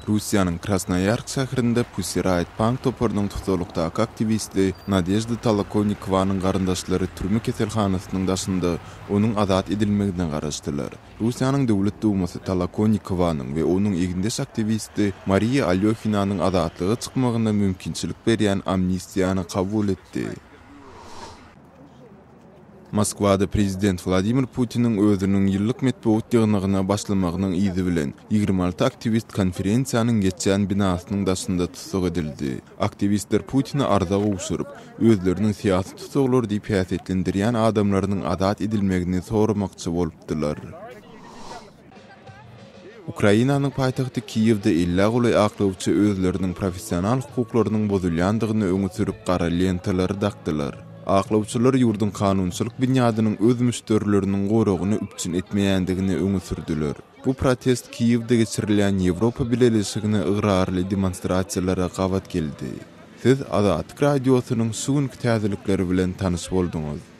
Russiýanyň Krasnoýarsk şäherinde Pussy Riot punk toparynyň tussaglykdaky aktiwisti Nadežda Tolokonnikowanyň garyndaşlary türme keselhanasynyň daşynda onuň azat edilmegine garaşdylar. Russiýanyň Döwlet Dumasy Tolokonnikowanyň we onuň egindeş aktiwisti Mariýa Alýohinanyň azatlyga çykmagyna mümkinçilik berýän amnistiýany kabul etdi. Moskwada prezident Wladimir Putiniň özüniň ýyllyk metbugat ýygnagyna başlamagynyň yzy bilen, 26 aktiwist konferensiýanyň geçýän binasynyň daşynda tussag edildi. Aktiwistler Putine arza gowşuryp, özleriniň syýasy tussaglar diýip häsiýetlendirýän adamlarynyň azat edilmegini soramakçy bolupdylar. Ukrainanyň paýtagty Kiýewde ellä golaý aklawçy özleriniň professional hukuklarynyň bozulýandygyny öňe sürüp gara lentalary dakdylar. Aklawçylar ýurduň kanunçylyk binýadynyň öz müşderileriniň goragyny üpjün etmeýändigini öňe sürdüler. Bu protest Kiýewde geçirilýän Ýewropa Bileleşigine ygrarly demonstrasiýalara gabat geldi. Siz Azatlyk Radiosynyň şu günki täzelikleri bilen tanyş bolduňyz.